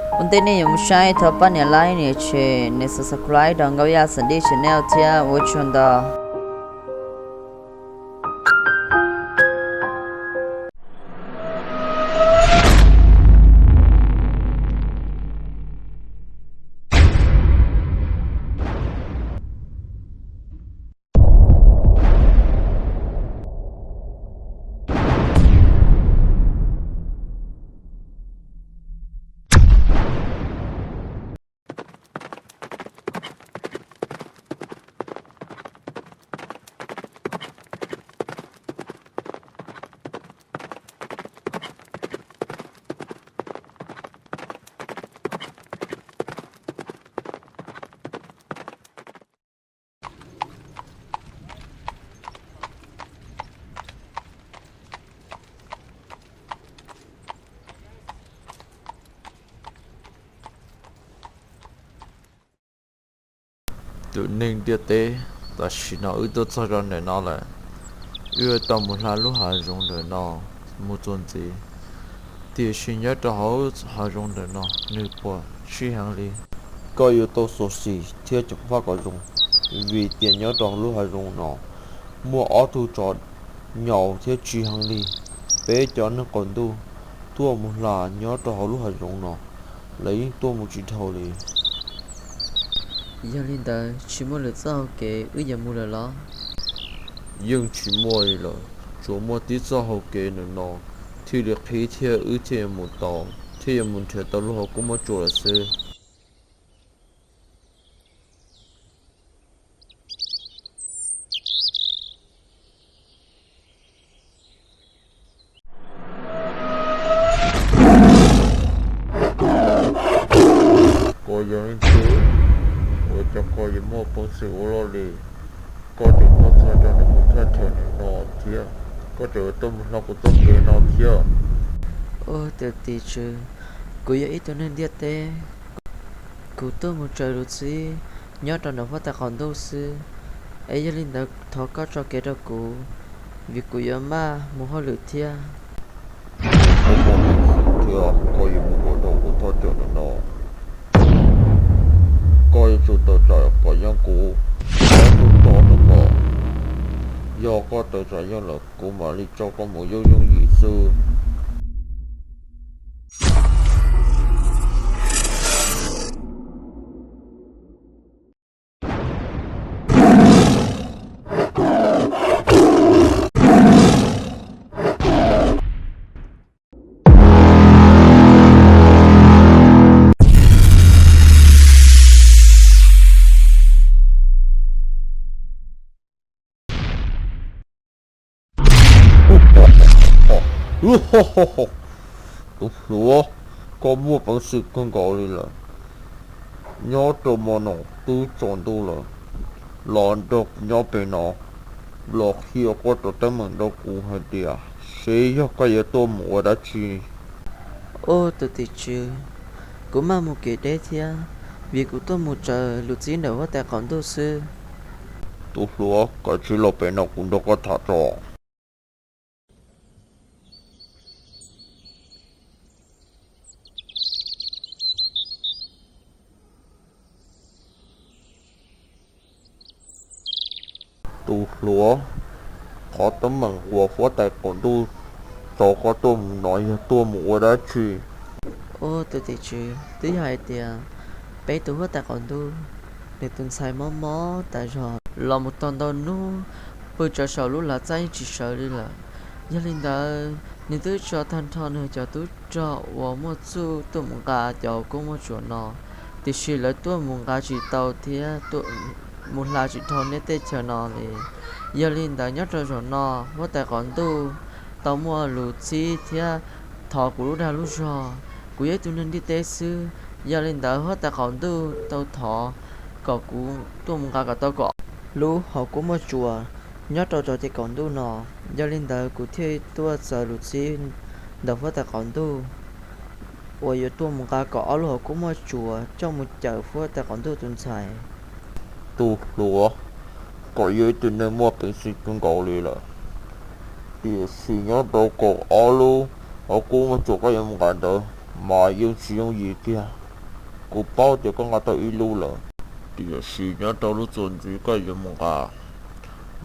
Ua ntej nej yuav mus saib thov pab nias like, nias share, nias subscribe rau Nkauj Yaj Xav Dij channel thiab ua tsaug ntau. Tus neeg ntiaj teb, tam sim no wb tuaj txog rau ntawm no lawm. Wb yuav tau mus hla lub hav zoov ntawm no mus txuas ntxiv. Tiam sis nyob rau hauv hav zoov ntawm no nws puas sij heev li. Koj yuav tau xyuam xim thiab ceev faj kom zoo, vim tias nyob rau hauv lub hav zoov no muaj ob tug tsov nyaum thiab tsis heev li. Peb cov neeg qaum ntuj tuaj mus hla nyob rau hauv lub hav zoov no, lawv yeej tuaj mus tsis dhau li. Yog li ntawd tsis muaj lwm txoj hau kev wb yuav mus lawm los? Yeej tsis muaj li lawm, tsuas muaj tib txoj hau kev ntawm no thiaj li qhib thiab wb thiaj yuav mus tau, thiaj yuav mus nrhiav tau lub hauv kub muaj tsuas lawm xwb. Koj yog leej twg? Ua cas koj yuav muaj peev xwm ua luaj li? Koj tseem tuaj txog rau ntawm kuv thaj chaw ntawm no thiab, koj tseem tuaj mus hla kuv txoj kev no thiab. Ua tus tim tswv, kuv yog ib tug neeg ntiaj teb, kuv tuaj mus tsaws lus txib nyob rau ntawm huab tais qaum ntuj xwb, es yog li ntawd thov koj tso kev rau kuv, vim kuv yuav maj mus hauj lwm thiab. Koj muaj peev xwm thiab koj yuav mus kom tau kuv thaj chaw ntawm no. Koj yuav tsum tawm tsam kom yog kuv, koj tub tso ntawm ko. Yog koj tawm tsam yog lawm kuv mam li tso koj mus yooj yooj yim xwb. Tus hluas, koj muaj peev xwm kawg nkaus li lawm. Nyob rau mo no twb tsaus ntuj lawm, los nrog kuv nyob pem no, los qhia koj cov teeb meem rau kuv hais tias seb yog koj yuav tuaj mus ua dab tsi. Ua tus tim tswv, kuv maj mus kev deb thiab, vim kuv tuaj mus tsaws lus txib ntawm huab tais qaum ntuj xwb. Tus hluas, koj cia li los pem no kuv nrog koj tham tso. Tus hluas, qhov teeb meem uas huab tais qaum ntuj tso koj tuaj mus no yog tuaj mus ua dab tsi? Ua tus tim tswv, twb yog hais tias peb tus huab tais qaum ntuj, nws tus ntxhais mob mob tas zog los mus tau ntau hnub, pw tsawv saum lub lav txaj yeej tsis sawv li lawm. Yog li ntawd, nws twb tso tag nrho nws cov tub rog uas muaj txuj tuaj mus nqa cov kub muaj tsuas no, tiam sis lawv tuaj mus nqa tsis tau thiab mus hla tsis dhau nej tej chaw no li. Yog li ntawd, nyob rau zaum no, huab tais qaum ntuj tau muaj lus txib thiab thov kuv lub dag lub zog. Kuv yog ib tug neeg ntiaj teb xwb, yog li ntawd huab tais qaum ntuj tau thov kom kuv tuaj mus nqa kom tau kom lub hauv kub muaj tsuas nyob rau cov tim qaum ntuj no. Yog li ntawd, kuv thiaj tuaj txais lus txib ntawm huab tais qaum ntuj uas yuav tuaj mus nqa kom ob lub hauv kub muaj tsuas coj mus cawm huab tais qaum ntuj tus ntxhais. Tus hluas, koj yog ib tug neeg muaj peev xwm kawg nkaus li lawm, tiam sis nyob rau kaum ob lub hauv kub muaj tsuas koj yuav mus nqa ntawd, Mas yeej tsis yooj yim kiag. Kuv paub tias koj nqa tau ib lub lawm, tiam sis nyob rau lub txuas ntxiv koj yuav mus nqa,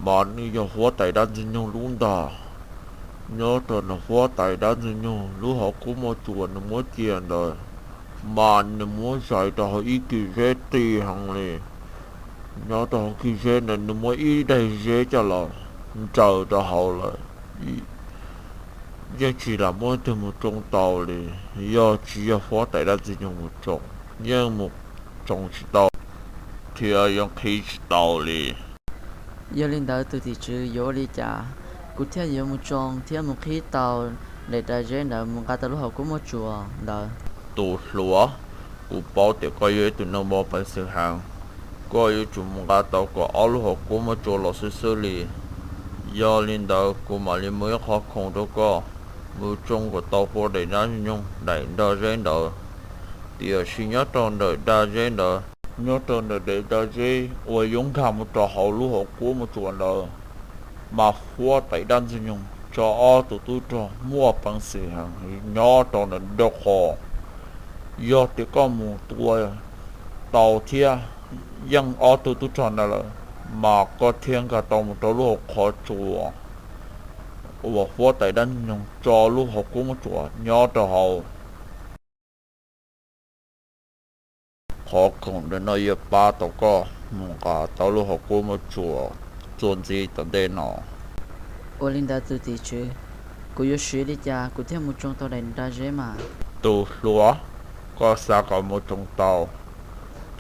mas nws yog huab tais dab ntxwg nyoog lub ntag. Nyob rau nws huab tais dab ntxwg nyoog lub hauv kub muaj tsuas nws muab cia ntawd, mas nws muab zais rau hauv ib kis zeb ti heev li. Nyob rau hauv kis zeb ntawd nws muab ib daig zeb coj los nraws rau hauv lawm. Yeej tsis lam muaj leej twg mus tsoo tau li. Yog tsis yog huab tais dab ntxwg nyoog mus tsoo, yeej mus tsoo tsis tau thiab yuav qhib tsis tau li. Yog li ntawd tus tim tswv yuav ua li cas kuv thiaj yuav mus tsoo thiab mus qhib tau daim da zeb ntawd mus nqa tau lub hauv kub muaj tsuas ntawd? Tus hluas, kuv paub tias koj yog ib tug neeg muaj peev xwm heev, koj yuav tsum mus nqa tau kaum ob lub hauv kub muaj tsuas los xwb xwb li. Yog li ntawd kuv mam li muab ib qho khoom rau koj, mus tsoo kom tau pua daim dab nyoog daim da zeb ntawd. Tiam sis nyob rau ntawm da zeb ntawd, nyob rau ntawm daim da zeb uas yuav nkag mus rau hauv lub hauv kub muaj tsuas ntawd, mas huab tais dab ntxwg nyoog tso ob tug tub rog muaj peev xwm heev nyob rau ntawm ntawd qhov. Yog tias koj mus tua tau thiab yeej ob tug tub rog ntawd lawm, mas koj thiaj nkag tau mus rau lub hauv qhov tsua uas huab tais dab ntxwg nyoog tso lub hauv kub muaj tsuas nyob rau hauv. Qhov khoom ntawm no yuav pab tau koj mus nqa tau lub hauv kub muaj tsuas txuas ntxiv tom ntej no. Ua li ntawd tus tim tswv, kuv yuav siv li cas kuv thiaj mus tsoo tau daim da zeb mas? Tus hluas, koj xav kom mus tsoo tau,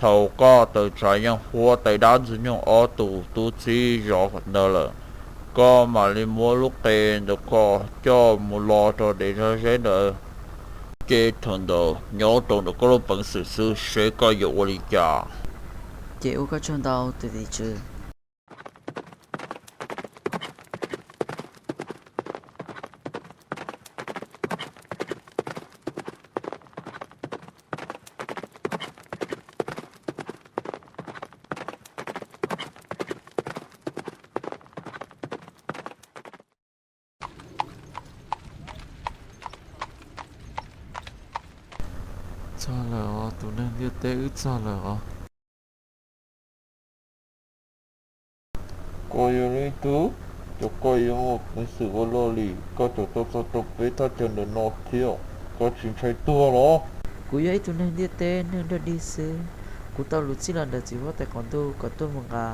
thaum koj tawm tsam yeej huab tais dab ntxwg nyoog ob tug tub txib zov ntawd lawm, koj mam li muab lub qe ntawm koj coj mus lo rau daim da zeb ntawd. Ces thaum ntawd nyob rau ntawm koj lub peev xwm xwb seb koj yuav ua li cas. Ces ua koj tsaug ntau tus tim tswv. Txog lawm os, tus neeg ntiaj teb wb txog lawm os. Koj yog leej twg? Cas koj yuav muaj peev xwm ua luaj li? Koj tseem tuaj txog rau peb thaj chaw ntawm no thiab, koj tsis ntshai tuag los? Kuv yog ib tug neeg ntiaj teb neeg dog dig xwb. Kuv tau lus txib los ntawm txiv huab tais qaum ntuj kom tuaj mus nqa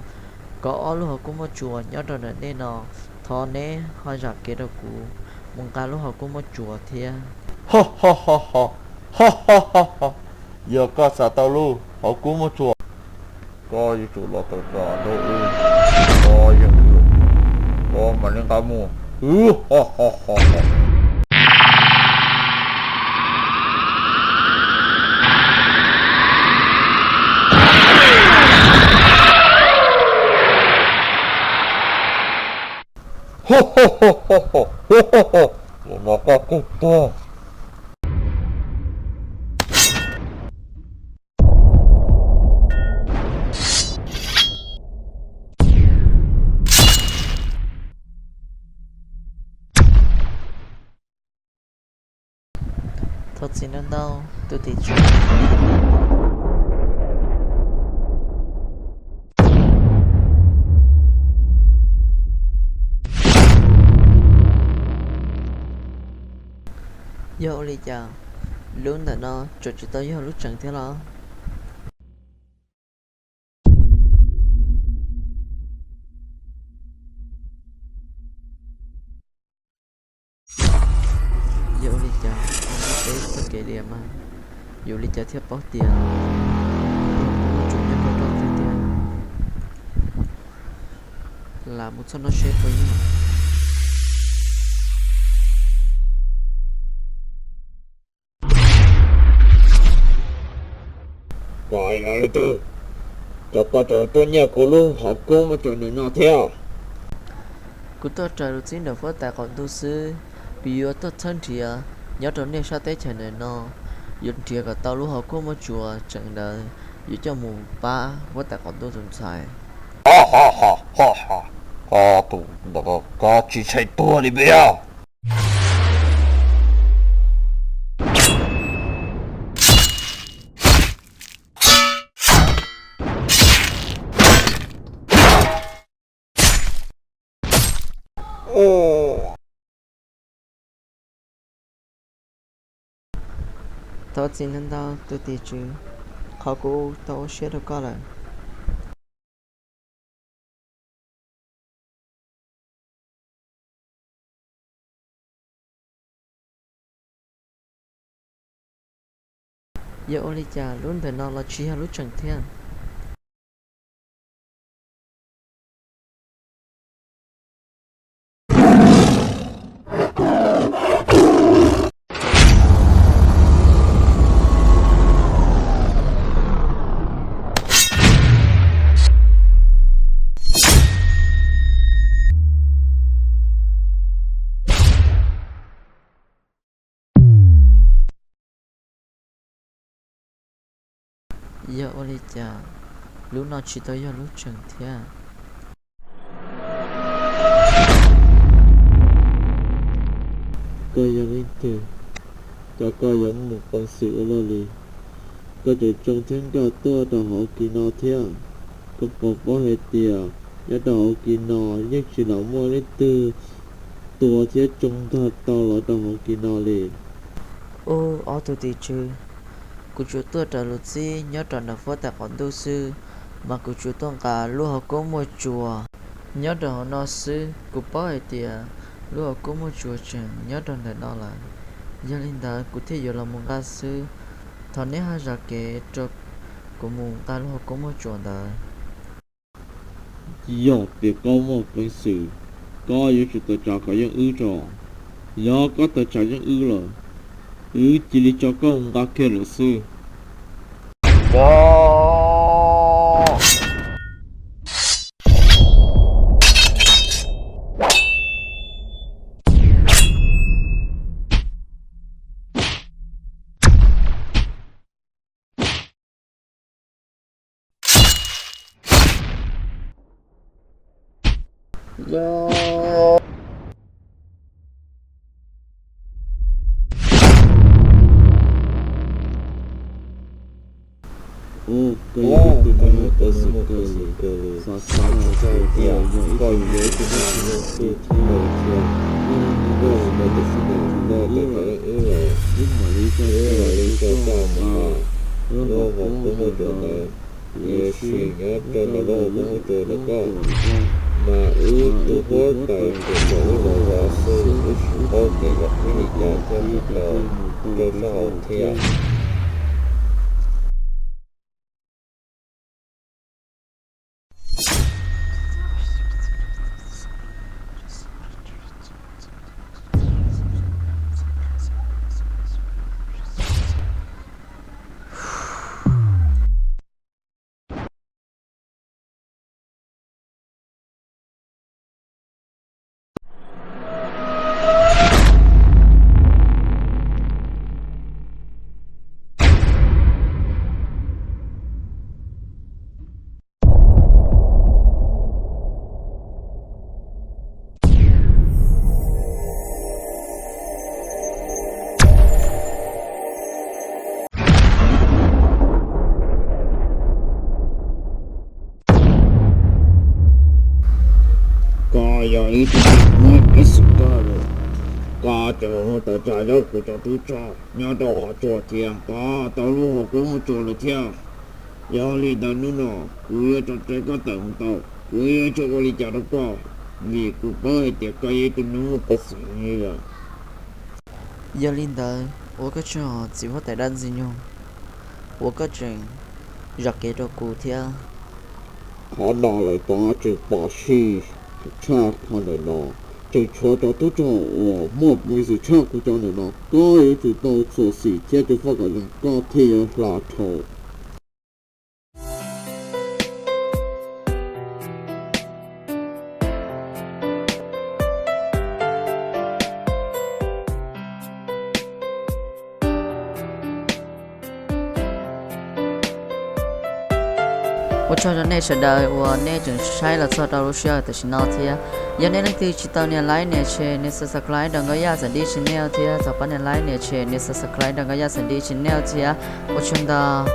kaum ob lub hauv kub muaj tsuas nyob rau ntawm nej no. Thov neb ho zam kev rau kuv mus nqa lub hauv kub muaj tsuas thiab. Yog koj xav tau lub hauv kub muaj tsuas, koj yuav tsum los tawm tsam rau wb, koj yog wb, koj mam li nqa mus. Zaum no koj kub tuag. Thov txim ntau ntau tus tim tswv. Yog ua li cas lub ntawm no tseem tsis tau yog lub tseem thiab los? Yog ua li cas ua ntiaj teb txoj kev liam mas, yus li cas thiaj paub tias lub hauv kub muaj tsuas nyob rau rau twg tiag? Lam mus txog no seb puas yog. Koj yog leej twg? Cas koj tseem tuaj nyiag kuv lub hauv kub muaj tsuas ntawm no thiab? Kuv tuaj raws lus txib ntawm huab tais qaum ntuj xwb. Kuv yuav tuaj txhawb nrhiav nyob rau nej sab teb chaws ntawm no, yuav nrhiav kom tau lub hauv kub muaj tsuas tseem ntawd, yuav coj mus pab huab tais qaum ntuj tus ntxhais. Koj tus ntawd koj tsis ntshai tuag li puas yog? Thov txim ntau ntau tus tim tswv, qhov kuv tau ua siab rau koj lawm. Yog ua li cas lub ntawm no los tsis yog lub tseem thiab? Yog ua li cas lub no tsis tau yog lub tseem thiab? Koj yog leej twg? Cas koj yuav muaj peev xwm ua luaj li? Koj tseem tsoo thiab nkag tuaj rau hauv kis no thiab? Koj puas paub hais tias nyob rau hauv kis no yeej tsis lam muaj leej twg tua thiab tsoo ntag tau los rau hauv kis no li? Ub, ob tug tim tswv, kuv tsuas tuaj raws lus txib nyob rau nram huab tais qaum ntuj xwb, mas kuv tsuas tuaj nqa lub hauv koob muaj tsuas nyob rau hauv no xwb. Kuv paub hais tias lub hauv koob muaj tsuas tseem nyob rau ntawm no lawm, yog li ntawd kuv thiaj yuav los mus nqa xwb. Thov neb ho zam kev rau kuv mus nqa lub hauv koob muaj tsuas ntawd. Yog tias koj muaj peev xwm, koj yuav tsum tawm tsam kom yeej wb tso. Yog koj tawm tsam yeej wb lawm, wb cia li tso koj mus nqa kiag lawm xwb. Ub, koj yog ib tug neeg muaj peev xwm kawg li, xav xav tsis tau tias koj yuav yog ib tug neeg tsis muaj peev xwm thiab. Koj tsis tau tias xwb ntawd, koj tawm tsam yeej wb lawm, wb mam li tso koj mus nqa lub hauv koob muaj tsuas ntawd. Tiam sis nyob rau ntawm lub hauv koob muaj tsuas ntawm koj, mas wb tus huab tais tsuas tsom wb los vov xwb, wb tsis paub tias yog vim li cas thiaj mus tau rau sab hauv thiab. Koj yog ib tug neeg muaj peev xwm kawg li, koj tseem mus tawm tsam yog kuv cov tub rog nyob rau qhov tsua thiab, koj tau lub hauv koob muaj tsuas lawm thiab. Yog li ntawd hnub no kuv yuav tso tseg koj tawm mus tau, kuv yuav tsis ua li cas rau koj, vim kuv paub hais tias koj yog ib tug neeg muaj peev xwm heev li lawm. Yog li ntawd ua koj tsaug txiv huab tais dab ntxwg nyoog uas koj tseem zam kev rau kuv thiab. Qhov no lawv pom tseem pom sij tshaj qhov ntawm no, tseem tshuav cov tub rog uas muaj peev xwm tshaj kuv cov ntawm no, koj yuav tsum tau txuam xim thiab ceev faj kom zoo koj thiaj yuav hla dhau. Ua tsaug rau nej sawv daws uas nej tseem saib los txog rau lub sij hawm tam sim no thiab. Yog nej leej twg tsis tau nias like nias share nias subscribe rau Nkauj Yaj Xav Dib channel thiab thov pab nias like nias share nias subscribe rau Nkauj Yaj Xav Dib channel thiab. Ua tsaug ntau.